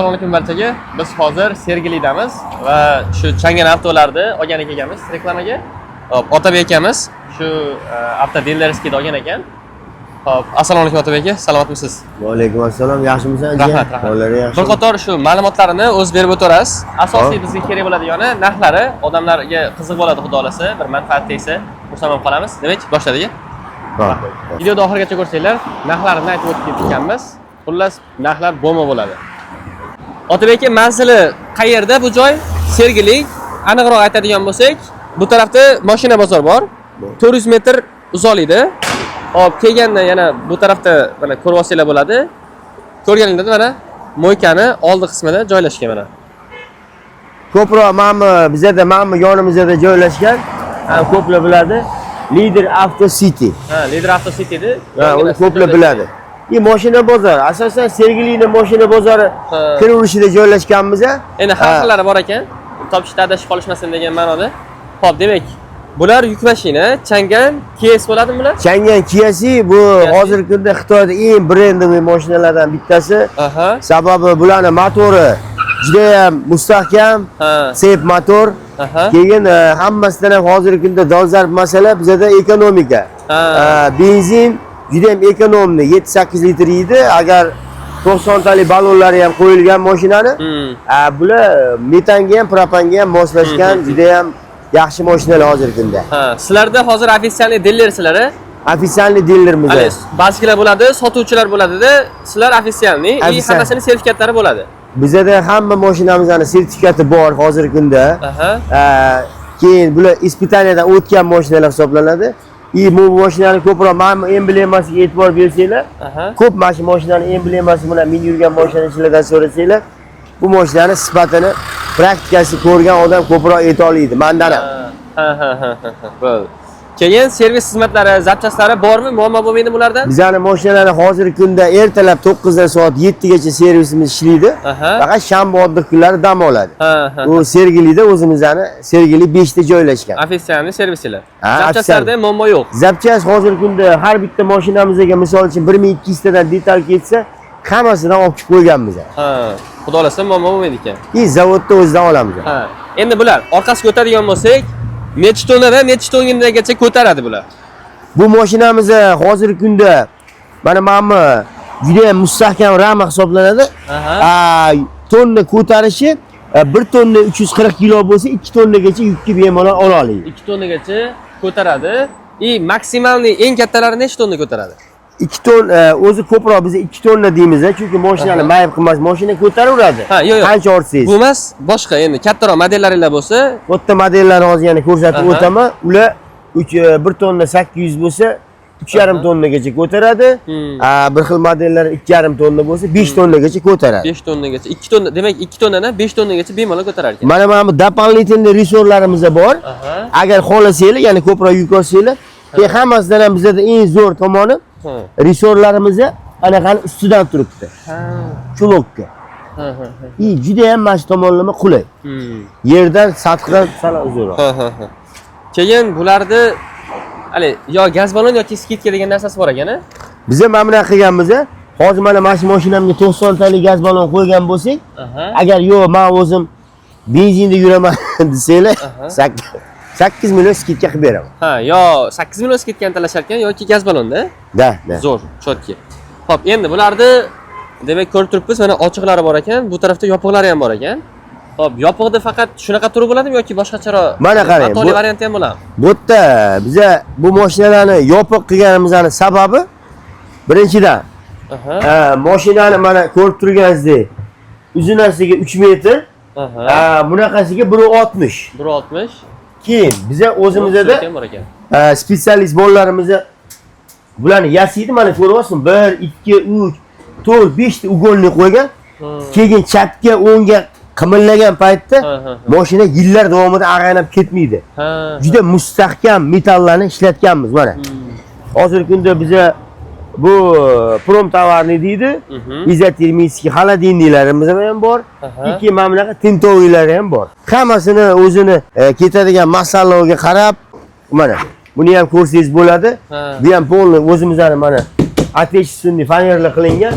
Assalomu alaykum barchaga. Biz hozir Sergelidamiz va shu Changan avtolarni olgani kelganmiz reklamaga. Hop, Otabek akamiz shu avto дилерский da olgan ekan. Hop, assalomu alaykum, Otabek aka, salomatmisiz? Va alaykum assalom. Yaxshimisan, jiyan? Rahmat, rahmat. Bolalar yaxshi. Bir qator shu ma'lumotlarini o'zi berib o'tasiz. Asosiy Hop. bizga kerak bo'ladigani narxlari, odamlarga qiziq bo'ladi, xudo xohlasa, bir manfaat tegsa, xursand bo'lib qolamiz. Demak, boshladik. Hop. Videoda oxirigacha ko'rsanglar, narxlarini aytib o'tib ketganmiz. Xullas, narxlar bomba bo'ladi. Otabek aka, manzili qayerda bu joy? Sergeli. Aniqroq aytadigan bo'lsak, bu tarafda mashina bozor bor. 400 metr uzoqlikda. Hop, kelganda yana bu tarafda mana ko'rib olsanglar bo'ladi. Ko'rganingizda mana мойка ni oldi qismida joylashgan mana. Ko'proq mana bizada, mana yonimizda joylashgan. Ha, ko'plar biladi. Lider Auto City. Ha, Lider Auto City'ni. Ha, uni ko'plar biladi. И mashina bozori, asosan Sergelini mashina bozori kiraverishida joylashganmiz. Endi har xillari bor ekan. Topishda adashib qolishmasin degan ma'noda. Xo'p, demak, bular yuk mashina, Changan KS bo'ladimi bular? Changan Kiasi bu Kiasi. Hozirgi kunda Xitoyda eng брендовый mashinalardan bittasi. Sababi bularni motori juda ham mustahkam, цепь motor. Keyin hammasidan ham hozirgi kunda dolzarb masala bizada ekonomika. Benzin juda ham экономный, 7-8 litr yeydi. Agar 90 talik ballonlari ham qo'yilgan mashinani. Bular metanga ham, propanga ham moslashgan, juda ham yaxshi mashinalar hozirgi kunda. Ha, sizlarda hozir официальный дилер sizlar, a? Официальный dilerimiz. Hali ba'zilar bo'ladi, sotuvchilar bo'ladida, sizlar официальный и Официальный. hammasini sertifikatlari bo'ladi. Bizada hamma mashinamizni sertifikati bor hozirgi kunda. Keyin bular испытания dan o'tgan mashinalar hisoblanadi. И bu mashinani ko'proq mana bu emblemasiga e'tibor bersanglar, ko'p mana shu mashinani emblemasi bilan minib yurgan mashinachilardan so'rasanglar, bu mashinani sifatini praktikasi ko'rgan odam ko'proq ayta oladi mandan ham. Ha ha ha ha ha. Bo'ldi. Keyin servis xizmatlari, запчасть lari bormi? Muammo bo'lmaydimi bularda? Bizani mashinalarni hozirgi kunda ertalab 9 dan soat 7 gacha servisimiz ishlaydi. Faqat shanba, oddiy kunlari dam oladi. Ha ha. U Sergelida, o'zimizni Sergeli 5 ta joylashgan. Официальный servislar. Ha, Запчасть larda ham muammo yo'q. Запчасть hozirgi kunda har bitta mashinamizga, misol uchun, 1200 tadan detal ketsa, hammasidan olib chiqib qo'yganmiz. Ha, xudo xohlasa, muammo bo'lmaydi ekan. И zavodda o'zidan olamiz. Ha. Endi bular orqasiga o'tadigan bo'lsak, necha tonnadan necha tonnagacha ko'taradi bular? Bu mashinamiz hozirgi kunda mana bu juda ham mustahkam rama hisoblanadi. Tonna ko'tarishi 1 tonna 340 kilo bo'lsa, 2 tonnagacha yukni bemalol ola oladi. 2 tonnagacha ko'taradi. И максимальный eng kattalari necha tonna ko'taradi? 2 ton o'zi ko'proq biz 2 tonna deymiz, chunki mashinani mayib qilmas, mashina ko'taraveradi. Ha, yo'q, yo'q. Qancha ortsangiz. Bu emas, boshqa endi kattaroq modellaringlar bo'lsa, Katta modellarni hozir yana ko'rsatib o'taman. Ular 3 1 tonna 800 bo'lsa, 3,5 tonnagacha ko'taradi. Bir xil modellar 2,5 tonna bo'lsa, 5 tonnagacha ko'taradi. 5 tonnagacha, 2 tonna, demak 2 tonnadan 5 tonnagacha bemalol ko'tarar ekan. Mana bu дополнительный ressorlarimiz bor. Agar xohlasanglar, ya'ni ko'proq yuk olsanglar, keyin hammasidan ham bizada eng zo'r tomoni ressorlarimiz anaqani ustidan turibdi. Чулок ka. Ha, ha, ha. И juda ham mana shu tomonlama qulay. Yerdan, sathidan sal uzunroq. Ha, ha, ha. Keyin bularni hali yo gaz ballon yoki скидка degan narsasi bor ekan, a? Biza mana bunaqa qilganmiz. Hozir mana shu mashinamga 90 talik gaz ballon qo'ygan bo'lsak, agar yo'q, men o'zim benzinda yuraman desanglar, 8 million скидка qilib beraman. Ha, yo 8 million скидка ni talashar ekan yoki gaz ballonda. Да. Zo'r, чётко. Xo'p, endi bularni demak ko'rib turibmiz, mana ochiqlari bor ekan, bu tarafda yopiqlari ham bor ekan. Xo'p, yopiqda faqat shunaqa turi bo'ladimi yoki boshqacharoq? Mana qarang, Matoli varianti ham bo'ladimi? Bu yerda biza bu mashinalarni yopiq qilganimizni sababi, birinchidan, mashinani mana ko'rib turganingizdek uzunasiga 3 metr, bunaqasiga 1.60. 1.60. Keyin biza o'zimizda Ham bor ekan. Специалист bolalarimiz bularni yasaydi, mana ko'ryapsizmi? 1, 2, 3, 4, 5 ta угольник qo'ygan. Keyin chapga, o'ngga qimillagan paytda Ha, ha, ha. mashina yillar davomida ag'anab ketmaydi. Juda mustahkam metallarni ishlatganmiz mana. Hozirgi kunda biza bu промтоварный deydi. Изотермический холодильник larimiz ham bor. Keyin mana bunaqa тентовый lari ham bor. Hammasini o'zini ketadigan masallig'iga qarab mana buni ham ko'rsangiz bo'ladi. Bu ham полный o'zimizni mana отечественный fanerlar qilingan.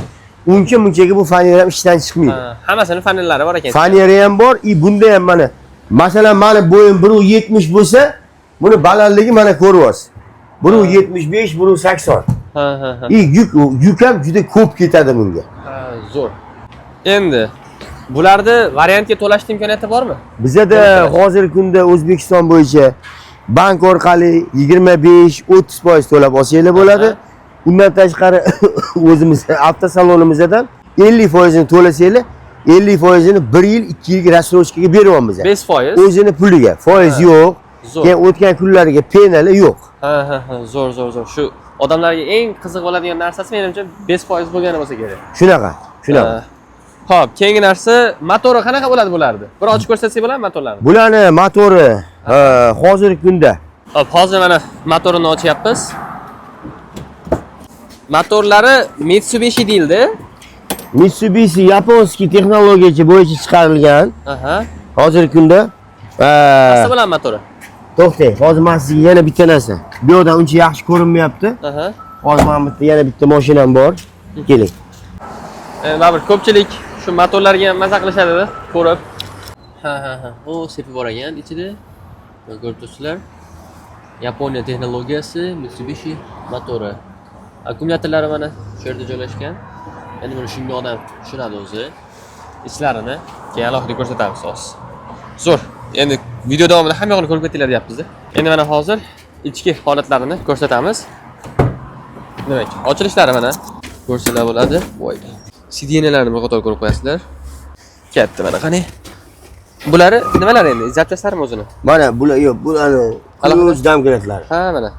Uncha munchaga bu fanera ham ishdan chiqmaydi. Ha, hammasini fanellari bor ekan. Fanera ham bor, и bunda ham mana masalan mani bo'yim 1.70 bo'lsa, buni balandligi mana ko'ryapsiz. 1.75, 1.80. Ha, ha, ha. И yuk ham juda ko'p ketadi bunga. Ha, zo'r. Endi bularni variantga to'lashni imkoniyati bormi? Bizada hozirgi kunda O'zbekiston bo'yicha bank orqali 25-30% to'lab olsanglar bo'ladi. Undan tashqari o'zimiz avtosalonimizdan 50% to'lasanglar, 50%ni 1 yil, 2 yilga рассрочка ga beryapmiz. 5%. O'zini puliga, foiz yo'q. Zo'r. Keyin o'tgan kunlariga penali yo'q. Ha, zo'r, zo'r, zo'r. Shu odamlarga eng qiziq bo'ladigan narsasi menimcha 5% bo'lgani bo'lsa kerak. Shunaqa, shunaqa. Xo'p, keyingi narsa motori qanaqa bo'ladi bularni? Bir ochib ko'rsatsak bo'ladimi motorlarni? Bularni motori hozirgi kunda Xo'p, hozir mana motorini ochyapmiz. Motorlari Mitsubishi deyildi. Mitsubishi японский texnologiyasi bo'yicha chiqarilgan. Hozirgi kunda Qaysi bo'ladi motori? To'xtang, hozir men sizga yana bitta narsa. Bu yoqdan uncha yaxshi ko'rinmayapti. Hozir mana bu yerda yana bitta mashinam bor. Keling. Baribir ko'pchilik shu motorlarga ham maza qilishadi ko'rib. Ha. U sepi bor ekan ichida. Mana ko'rib turibsizlar. Yaponiya texnologiyasi Mitsubishi motori. Akkumulyatorlari mana shu yerda joylashgan. Endi buni shunga odam tushunadi o'zi. Ichlarini keyin alohida ko'rsatamiz hozir. Zo'r. Endi video davomida hamma yo'g'ini ko'rib ketinglar deyapmiz-da. Endi mana hozir ichki holatlarini ko'rsatamiz. Demak, ochilishlari mana ko'rsalar bo'ladi. Voy. Сиденья larni bir qator ko'rib qo'yasizlar. Katta mana qani. Bulari nimalar endi? Запчасть larimi o'zini? Mana bular yo'q, bularni Alohida. ключ домкрат lari. Ha, mana.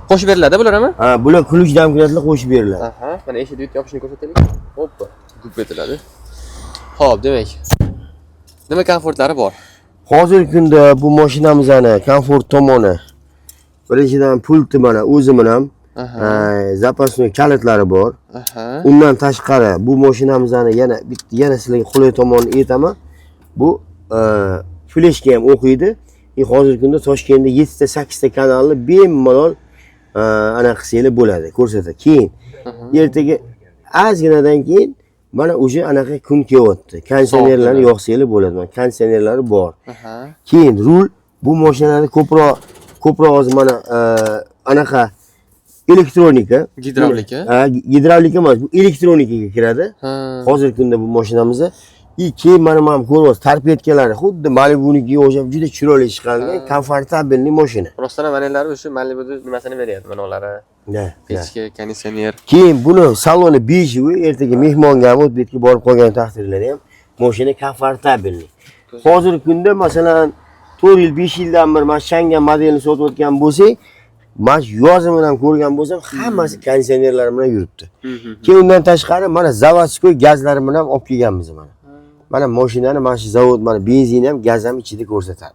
Qo'shib beriladi bular ham? Ha, bular ключ домкрат lar qo'shib beriladi. Aha, mana eshikni bitta yopishini ko'rsataylik. Hoppa, gup etiladi. Xo'p, demak. Nima komfortlari bor? Hozirgi kunda bu mashinamizni komfort tomoni birinchidan pulti mana o'zi bilan запасной kalitlari bor. Undan tashqari bu mashinamizni yana bitta yana sizlarga qulay tomonini aytaman. Bu fleshka ham o'qiydi. И hozirgi kunda Toshkentda 7 ta 8 ta kanalni bemalol anaqa qilsanglar bo'ladi, ko'rsatadi. Keyin ertaga ozginadan keyin mana уже anaqa kun kelyapti. Konditsionerlarni yoqsanglar bo'ladi. Mana konditsionerlari bor. Keyin rul bu mashinalarda ko'proq hozir mana anaqa elektronika. Gidravlika? Ha, gidravlika emas, bu elektronikaga kiradi. Hozirgi kunda bu mashinamizda. И keyin mana ko'ryapsiz, торпедка lari xuddi Malibu'nikiga o'xshab juda chiroyli chiqarilgan, комфортабельный mashina. Rostdan ham manelari o'sha Malibu'da nimasini beryapti mana ular. Да. Pechka, konditsioner. Keyin buni saloni бежевый, ertaga mehmonga ham o'tbetga borib qolgan taqdirlarda ham mashina комфортабельный. Hozirgi kunda masalan 4 yil, 5 yildan beri mana Changan modelini sotayotgan bo'lsak, mana shu yozini ham ko'rgan bo'lsam, hammasi konditsionerlar bilan yuribdi. Keyin undan tashqari mana заводской gazlari bilan ham olib kelganmiz mana. Mana mashinani mana shu zavod mana benzin ham, gaz ham ichida ko'rsatadi.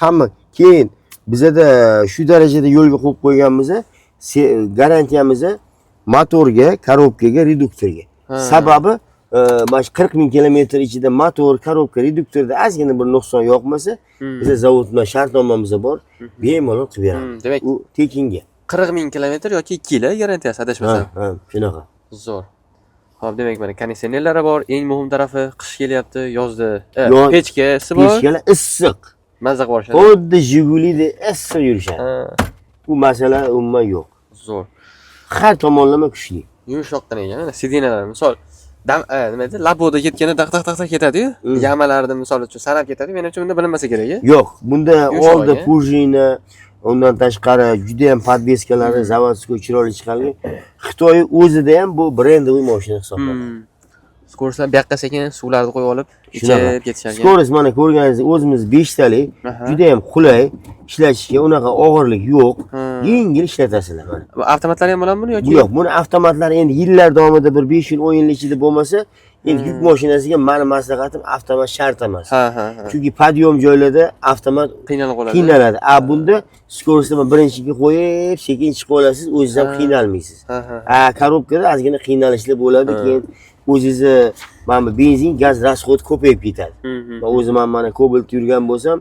Hamma keyin bizada shu darajada yo'lga qo'yib qo'yganmiz, garantiyamiz motorga, коробка ga, reduktorga. Sababi mana shu 40 ming kilometr ichida motor, коробка, reduktorda ozgina bir nuqson yoqmasa, biza zavod bilan shartnomamiz bor, bemalol qilib beramiz. Demak, U tekinga. 40 ming kilometr yoki 2 yil garantiyasi adashmasam. Ha, shunaqa. Zo'r. Xo'p, demak mana konditsionerlari bor. Eng muhim tarafi qish kelyapti, yozda pechkasi bor. Pechkalar issiq. Mazza qilib borishadi. Xuddi Jigulida issiq yurishadi. Bu masala umuman yo'q. Zo'r. Har tomonlama kuchli. Yumshoqqina ekan. Mana сиденья lar misol dam nima edi? Laboda ketganda daq daq daq daq ketadi-yu. Яма larni misol uchun sanab ketadi. Menimcha bunda bilinmasa kerak. Yo'q, bunda Yumshoq oldi ekan. пружина, undan tashqari juda ham подвеска lari заводской chiroyli chiqarilgan. Xitoy o'zida ham bu брендовый mashina hisoblanadi. Скорость bu yoqqa sekin suvlarni qo'yib olib Shunaqa. ichib ketishar ekan. Скорость mana ko'rganingiz o'zimiz 5 talik, juda ham qulay ishlatishga unaqa og'irlik yo'q. Yengil ishlatasizlar mana. Bu avtomatlari ham bo'ladimi buni yoki? Bu yo'q, buni avtomatlari endi yillar davomida bir 5 yil, 10 yil ichida bo'lmasa, endi yuk mashinasiga mani maslahatim avtomat shart emas. Ha, ha, ha. Chunki подъём joylarda avtomat Qiynalib qoladi. qiynaladi. A bunda скорость ni birinchiga qo'yib, sekin chiqib olasiz, o'zingiz ham qiynalmaysiz. Ha, ha. A коробка da ozgina qiynalishlar bo'ladi, keyin o'zingizni mana bu benzin, gaz расход ko'payib ketadi. Hı. Man o'zim ham mana Cobalt yurgan bo'lsam,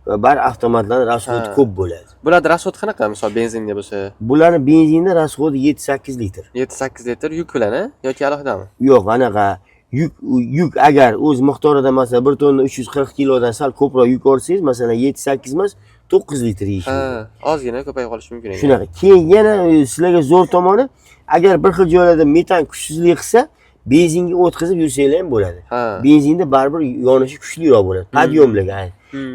Bar avtomatlarni расход i Ha. ko'p bo'ladi. Bularda расход qanaqa? Misol, benzinga bo'lsa? Bularni benzinda расход i 7-8 litr. 7-8 litr yuk bilan, a? Yoki alohidami? Yo'q, anaqa yuk agar o'z miqdorida, masalan, 1 tonna 340 kilodan sal ko'proq yuk olsangiz, masalan, 7-8 emas, 9 litr yeyish mumkin. Ha, ozgina ko'payib qolishi mumkin ekan. Shunaqa. Keyin yana sizlarga zo'r tomoni, agar bir xil joylarda metan kuchsizlik qilsa, benzinga o'tkazib yursanglar ham bo'ladi. Benzinda baribir yonishi kuchliroq bo'ladi. Подъём larga.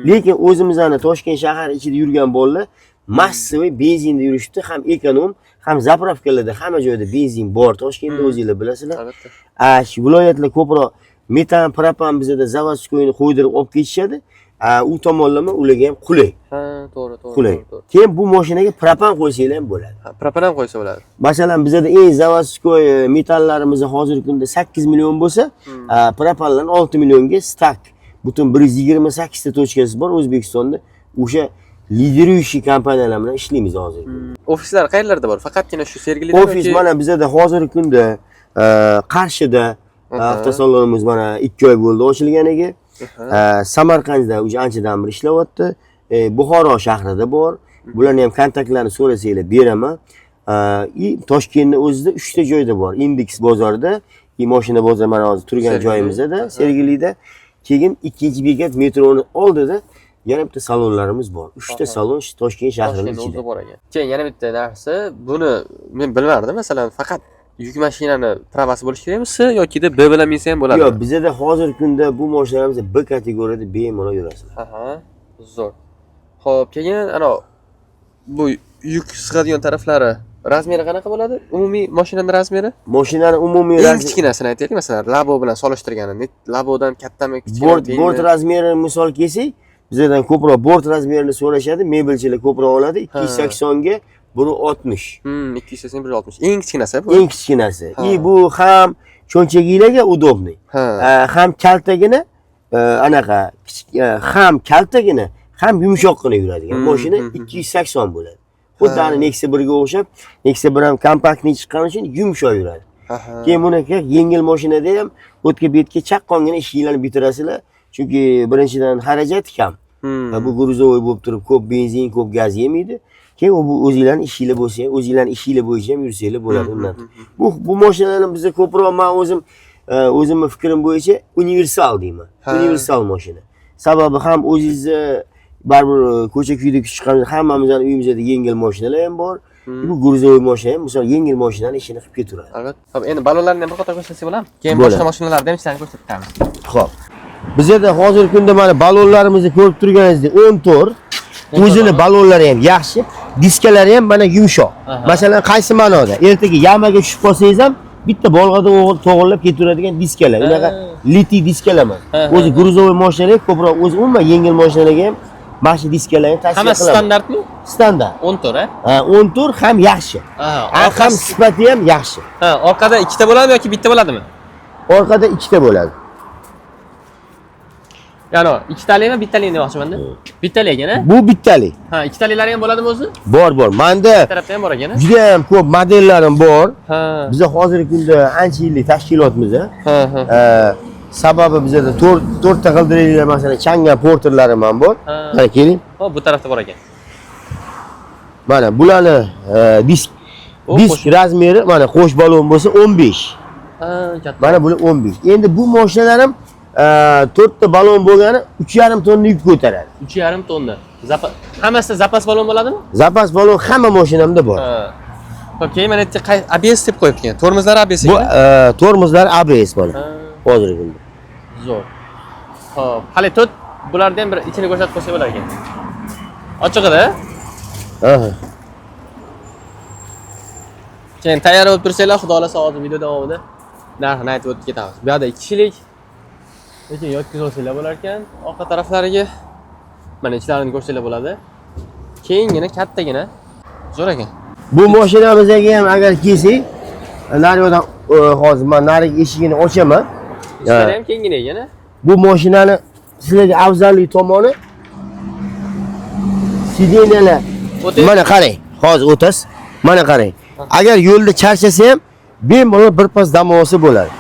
Lekin o'zimizni Toshkent shahar ichida yurgan bolalar массовый benzinda yurishdi, ham эконом, ham заправка larda, hamma joyda benzin bor. Toshkentda o'zinglar bilasizlar. Albatta. A shu viloyatlar ko'proq metan, propan bizada заводской ni qo'ydirib olib ketishadi. A, u tomonlama ularga ham qulay. Ha, to'g'ri, to'g'ri, Qulay. to'g'ri, to'g'ri. Keyin bu mashinaga propan qo'ysanglar ham bo'ladi. Ha, propan ham qo'ysa bo'ladi. Masalan, bizada eng заводской metallarimiz hozirgi kunda 8 million bo'lsa, propanlarni 6 millionga стак. Butun 128 ta точка si bor O'zbekistonda. O'sha лидирующий kompaniyalar bilan ishlaymiz hozirgi kunda. Ofislar qayerlarda bor? Faqatgina shu Sergelida Ofis mana bizada hozirgi kunda Qarshida avtosalonimiz mana 2 oy bo'ldi ochilganiga. Samarqandda уже anchadan beri ishlayapti. Buxoro shahrida bor. Bularni ham kontaktlarini so'rasanglar beraman. И Toshkentni o'zida 3 ta joyda bor. Indeks bozorida, и mashina bozor mana hozir turgan Sergeli. joyimizda, Sergelida. Keyin ikkinchi bekat metroni oldida yana bitta salonlarimiz bor. 3 ta salon Toshkent shahrining Toshkentda ichida. o'zida bor ekan. Keyin yana bitta narsa, buni men bilmardim. Masalan, faqat yuk mashinani права si bo'lishi kerakmi, S yokida B bilan minsa ham bo'ladimi? Yo'q, bizada hozirgi kunda bu mashinalarimiz B kategoriyada bemalol yurasizlar. Aha, zo'r. Xo'p, keyin ana bu yuk sig'adigan taraflari размер i qanaqa bo'ladi? Umumiy mashinani размер i? Mashinani umumiy Eng kichkinasini aytaylik, masalan, Labo bilan solishtirgani, Labodan kattami, kichkina, tengmi? Bort размер ini misol kelsak, bizdan ko'proq bort размер ini so'rashadi, mebelchilar ko'proq oladi. 280 ga 160. 280 160. Eng kichkinasi bu. Eng kichkinasi. И bu ham cho'nchaginglarga удобный. Ham kaltagina anaqa kichik, ham kaltagina, ham yumshoqqina yuradigan mashina 280 bo'ladi. Xuddi ani Nexia 1 ga o'xshab, Nexia 1 ham компактный chiqqani uchun yumshoq yuradi. Keyin bunaqa yengil mashinada ham o'tga betga chaqqongina ishinglarni bitirasizlar. Chunki birinchidan xarajat kam. Va bu грузовой bo'lib turib ko'p benzin, ko'p gaz yemaydi. Keyin u bu o'zinglarning ishinglar bo'lsa ham, o'zinglarning ishinglar bo'yicha ham yursanglar bo'ladi undan. Bu mashinalarni bizda ko'proq men o'zim o'zimni fikrim bo'yicha universal deyman. Universal mashina. Sababi ham o'zingizni baribir ko'cha kuyda chiqqan hammamizni uyimizda yengil mashinalar ham bor. Bu грузовой mashina ham misol yengil mashinani ishini qilib ketaveradi. Albatta. Xo'p, endi ballonlarni ham bir qator ko'rsatsak bo'ladimi? Keyin Bo'ladi. boshqa mashinalarni ham ichlarini ko'rsatib o'tamiz. Xo'p. Bizada hozirgi kunda mana ballonlarimizni ko'rib turganingizdek 14. O'zini ballonlari ham yaxshi, diskalari ham mana yumshoq. Masalan, qaysi ma'noda? Ertaga яма ga tushib qolsangiz ham bitta bolg'ada o'g'il to'g'irlab ketaveradigan diskalar. Unaqa литый diskalar emas. O'zi грузовой mashinalar ko'proq, o'zi umuman yengil mashinalarga ham mana shu diskalarni tavsiya Hammasi qilaman. Standartmi? Standart. 14, a? Ha, 14 ham yaxshi. Ha, ham sifati ham yaxshi. Ha, orqada ikkita bo'ladimi yoki bitta bo'ladimi? Orqada ikkita bo'ladi. Ya'ni ikkitalikmi, bittalikmi demoqchimanda. Bittalik ekan, a? Bu bittalik. Ha, ikkitaliklari ham bo'ladimi o'zi? Bor, bor. Menda Tarafda ham bor ekan, a? juda ham ko'p modellarim bor. Biza hozirgi kunda ancha yillik tashkilotmiz. A. Ha, ha. Sababi bizada to'rtta g'ildiraklar, masalan, Changan Porterlarim ham bor. Mana keling. Hop, bu tarafda bor ekan. Mana bularni disk O, disk qo'sh- размер i mana qo'sh balon bo'lsa 15. Ha, katta. Mana bular 15. Endi bu mashinalarim to'rtta balon bo'lgani 3,5 tonna yuk ko'taradi. 3,5 tonna. Запас hammasida запас balon bo'ladimi? Запас balon hamma mashinamda bor. Ha. Xo'p, keyin mana yerda ABS deb qo'yibgan. Tormozlari ABS Bu ekan. Tormozlar ABS mana hozirgi kunda. Zo'r. Xo'p, hali to'rt bularni ham bir ichini ko'rsatib qo'ysak bo'lar ekan. Ochig'ida. Aha. Keyin tayyor bo'lib tursanglar, xudo xohlasa hozir video davomida narxini aytib o'tib ketamiz. Bu yoqda 2 kishilik, lekin yotkazib olsanglar bo'lar ekan. Orqa taraflariga mana ichlarini ko'rsanglar bo'ladi. Keyingina kattagina zo'r ekan. Bu mashinamizga ham agar kelsak, nari yoqdan hozir man narigi eshigini ochaman. Ichlari ham kenggina ekan, a? Bu mashinani sizlarga afzallik tomoni сиденья lar. O'tay. Mana qarang, hozir o'tasiz. Mana qarang. Agar yo'lda charchasa ham bemalol birpas dam olsa bo'ladi.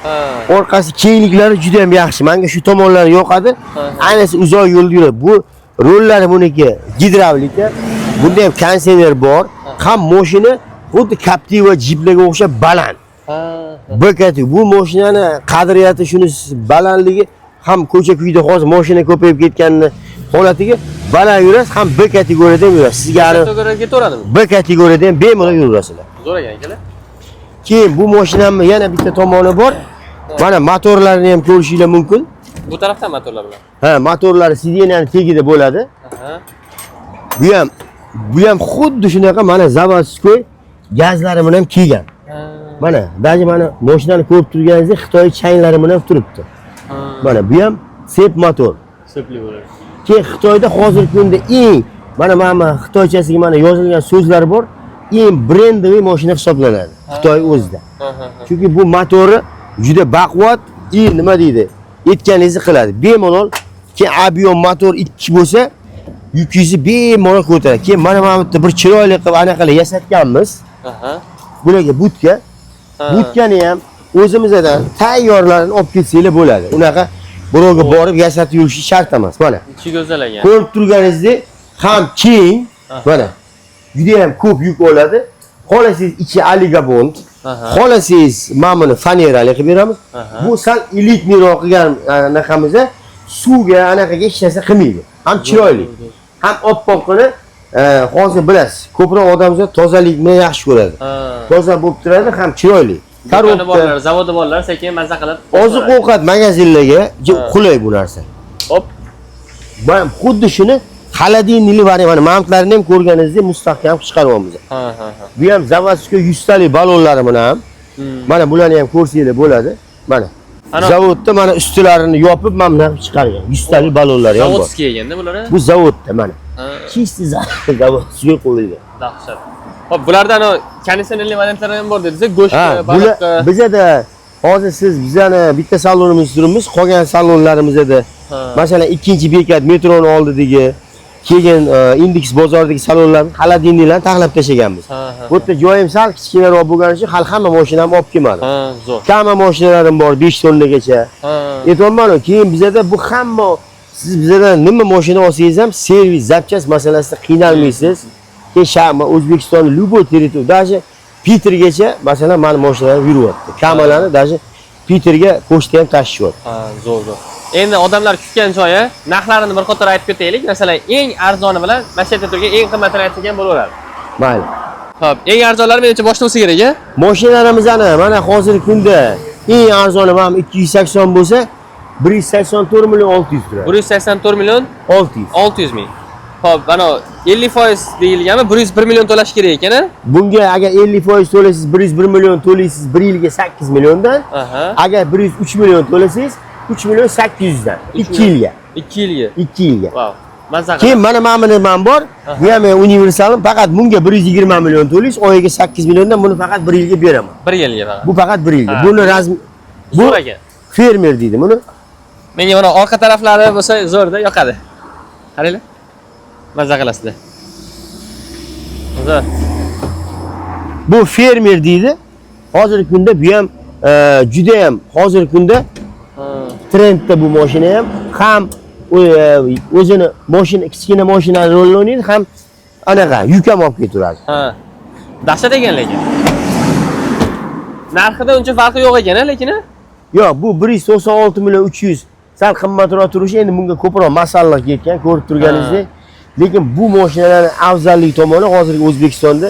Orqasi kengliklari juda ham yaxshi. Menga shu tomonlari yoqadi. Ha. Ayniqsa uzoq yo'lda yuradi. Bu Rullari buniki gidravlika. Bunda ham konditsioner bor. Ham mashina xuddi Captiva Jeeplarga o'xshab baland. B kategoriya. Bu mashinani qadriyati shunisi balandligi, ham ko'cha kuyda hozir mashina ko'payib ketganini holatiga baland yurasiz, ham B kategoriyada ham yurasiz. Sizga hali Kategoriyaga ketaveradimi? B kategoriyada ham bemalol yuraverasizlar. Zo'r ekan akalar. Keyin bu mashinamni yana bitta tomoni bor. Mana motorlarini ham ko'rishinglar mumkin. Bu tarafdan motorlar bilan. Ha, motorlari сиденья ni tagida bo'ladi. Bu ham xuddi shunaqa mana заводской gazlari bilan ham kelgan. Mana, даже mana mashinani ko'rib turganingizdek Xitoy changlari bilan turibdi. Mana bu ham цепь motor. Цепь li bo'ladi. Keyin Xitoyda hozirgi kunda eng mana xitoychasiga mana yozilgan so'zlar bor, eng брендовый mashina hisoblanadi Xitoy o'zida. Chunki bu motori juda baquvvat и nima deydi, aytganingizni qiladi. Bemalol keyin объем motor 2 bo'lsa, yukingizni bemalol ko'taradi. Keyin mana bu yerda bir chiroyli qilib anaqalar yasatganmiz. Bularga budka. Budkani ham o'zimizdan tayyorlarini olib ketsanglar bo'ladi. Unaqa birovga borib yasatib yurish shart emas. Mana. Ichi go'zal ekan. Ko'rib turganingizdek ham keng, mana juda ham ko'p yuk oladi. Xohlasangiz ichi aligabond, xohlasangiz mana buni fanerali qilib beramiz. Bu sal элитный roq qilgan anaqamizda suvga anaqaga hech narsa qilmaydi. Ham chiroyli, ham oppoqqina. Hozir bilasiz, ko'proq odamzod tozalikni yaxshi ko'radi. Toza bo'lib turadi, ham chiroyli. Do'koni Коробка, borlar, zavodi borlar sekin maza qilib. oziq-ovqat magazinlarga qulay bu narsa. Hop. Mana xuddi shuni холодильник li variant, mana mantlarini ham ko'rganingizdek mustahkam qilib chiqaryapmiz. Ha ha ha. Bu ham заводской 100 talik ballonlari bilan ham. Mana bularni ham ko'rsanglar bo'ladi. Mana. Zavodda mana ustilarini yopib mana bunaqa qilib chiqargan. 100 talik ballonlari ham bor. Заводской ekanda bular. Bu zavodda mana. Чисто заводской qo'yilgan. Dahshat. Hop, bularda ana konditsionerli variantlari ham bor dedingiz, go'sht, Ha, baliq. bular bizada hozir siz bizani bitta salonimizda turibmiz, qolgan salonlarimizda masalan ikkinchi bekat metroni oldidagi, keyin Indeks bozoridagi salonlarni холодильник larni taxlab tashlaganmiz. Ha, ha. Bu yerda joyim sal kichkinaroq bo'lgani uchun hali hamma mashinamni olib kelmadim. Ha, zo'r. Kama mashinalarim bor 5 tonnagacha. Aytyapman-ku, keyin bizada bu hamma siz bizadan nima mashina olsangiz ham servis, запчасть masalasida qiynalmaysiz. Keyin shama O'zbekistonning любой territoriya, даже Pitergacha masalan mani mashinalarim yuryapti. Kamalarni даже Piterga pochta ham tashishyapti. Ha, zo'r, zo'r. Endi odamlar kutgan joyi, narxlarini bir qator aytib ketaylik. Masalan, eng arzoni bilan mana shu yerda turgan eng qimmatini aytsak ham bo'laveradi. Mayli. Xo'p, eng arzonlari menimcha boshda bo'lsa kerak, a? Mashinalarimizni mana hozirgi kunda eng arzoni mana 280 bo'lsa, 184 million 600 turadi. 184 million 600. 600 ming. Xo'p, mana 50% deyilganmi? 101 million to'lash kerak ekan, a? Bunga agar 50% to'lasangiz 101 million to'laysiz 1 yilga 8 milliondan. Agar 103 million to'lasangiz 3 million 800 dan 2 yilga. 2 yilga. 2 yilga. Vau. Maza qilib. Keyin mana buni man bor. Bu ham universalim, faqat bunga 120 million to'laysiz, oyiga 8 milliondan buni faqat 1 yilga beraman. 1 yilga faqat. Bu faqat 1 yilga. Buni razm bu Zo'r ekan. Fermer deydi buni. Menga mana orqa taraflari bo'lsa zo'rda yoqadi. Qaranglar. Maza qilasizlar. Zo'r. Bu fermer deydi. Hozirgi kunda bu ham juda ham hozirgi kunda trendda bu mashina ham ham o'zini mashina kichkina mashinani rolini o'ynaydi, ham anaqa yuk ham olib ketaveradi. Ha. Dahshat ekan lekin. Narxida uncha farqi yo'q ekan, lekin a? Yo'q, bu 196 million 300 sal qimmatroq turishi, endi bunga ko'proq masalliq ketgan, ko'rib turganingizdek. Lekin bu mashinalarning afzallik tomoni hozirgi O'zbekistonda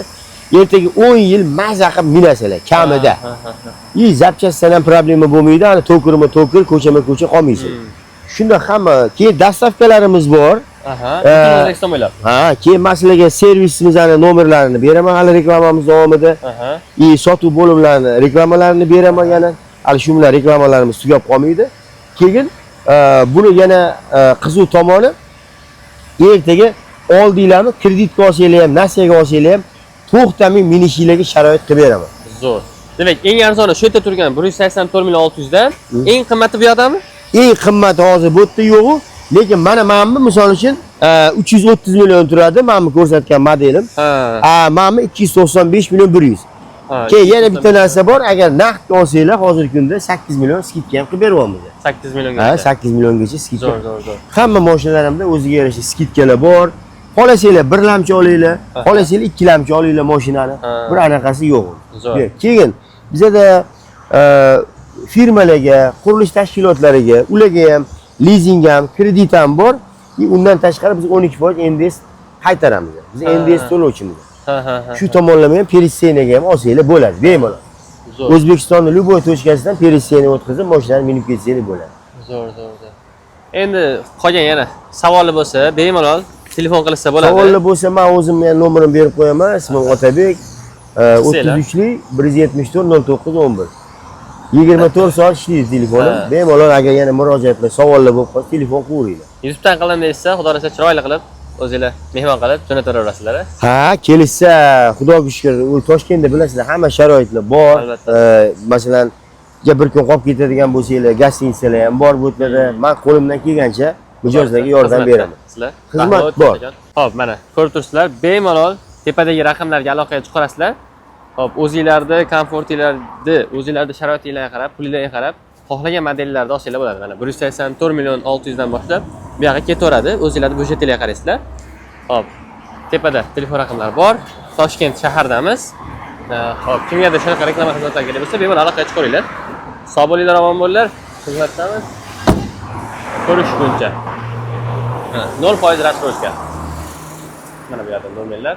ertaga 10 yil maza qilib minasizlar kamida. Ha, ha, ha. И запчасть dan ham problema bo'lmaydi, ani to'kirma to'kir, ko'chama ko'cha qolmaysiz. Shunda hamma, keyin доставка larimiz bor. Butun O'zbekiston bo'ylab. Ha, keyin man sizlarga servisimizni nomerlarini beraman hali reklamamiz davomida. И sotuv bo'limlarini reklamalarini beraman yana. Hali shu bilan reklamalarimiz tugab qolmaydi. Keyin buni yana qiziq tomoni ertaga oldinglarmi kreditga olsanglar ham, nasiyaga olsanglar ham to'xtamay minishinglarga sharoit qilib beraman. Zo'r. Demak, eng arzoni shu yerda turgan 184 million 600 dan, eng qimmati bu yoqdami? Eng qimmati hozir bu yerda yo'q, lekin mana bu misol uchun 330 million turadi, mana bu ko'rsatgan modelim. A, mana bu 295 million 100. Ha, Keyin yana bitta narsa bor, agar naqd olsanglar, hozirgi kunda 8 million скидка ham qilib beryapmiz. 8 millionga. Ha, 8 milliongacha скидка. Zo'r, zo'r, zo'r. Hamma mashinalarimda o'ziga yarasha скидка lar bor. Xohlasanglar birlamchi olinglar, xohlasanglar ikkilamchi olinglar mashinani. Bir anaqasi yo'q. Zo'r. Yo'q. Keyin bizada firmalarga, qurilish tashkilotlariga, ularga ham lizing ham, kredit ham bor. И undan tashqari biz 12% НДС qaytaramiz. Biz НДС to'lovchimiz. Ha, ha, ha. Shu tomonlama ham пересечение ga ham olsanglar bo'ladi, bemalol. Zo'r. O'zbekistonni любой точка sidan пересечение o'tkazib, mashinani minib ketsanglar bo'ladi. Zo'r, zo'r, zo'r. Endi qolgan yana savoli bo'lsa, bemalol telefon qilsa bo'ladi. Savollar bo'lsa, men o'zimni ham nomerimni berib qo'yaman. Ismim Otabek. Qilsanglar. 33 174 09 11. 24 soat ishlaydi telefonim. Bemalol agar yana murojaatlar, savollar bo'lib qolsa, telefon qilaveringlar. YouTube'dan qilaman deyishsa, xudo xohlasa chiroyli qilib, o'zinglar mehmon qilib jo'nataveraverasizlar. A? Ha, kelishsa, Xudoga shukur, u Toshkentda bilasizlar, hamma sharoitlar bor. Albatta. Masalan, ja bir kun qolib ketadigan bo'lsanglar, гостиница lar ham bor bu yerlarda. Men qo'limdan kelgancha mijozlarga yordam Xizmatda beraman. Sizlar. Xizmat Rahmat, bor. kattakon. Xo'p, mana ko'rib turibsizlar, bemalol tepadagi raqamlarga aloqaga chiqarasizlar. Xo'p, o'zinglarni komfortinglarni, o'zinglarni sharoitinglarga qarab, pulinglarga qarab xohlagan modellarni olsanglar bo'ladi. Mana 184 million 600 dan boshlab bu yoqqa ketaveradi. O'zinglarni byudjetinglarga qaraysizlar. Xo'p, tepada telefon raqamlari bor. Toshkent shahardamiz. Xo'p, kimgadir shunaqa reklama xizmatlari kerak bo'lsa, bemalol aloqaga chiqaveringlar. Sog' bo'linglar, omon bo'linglar. Xizmatdamiz. Ko'rishguncha. Mana 0% рассрочка. Mana bu yerda nomerlar.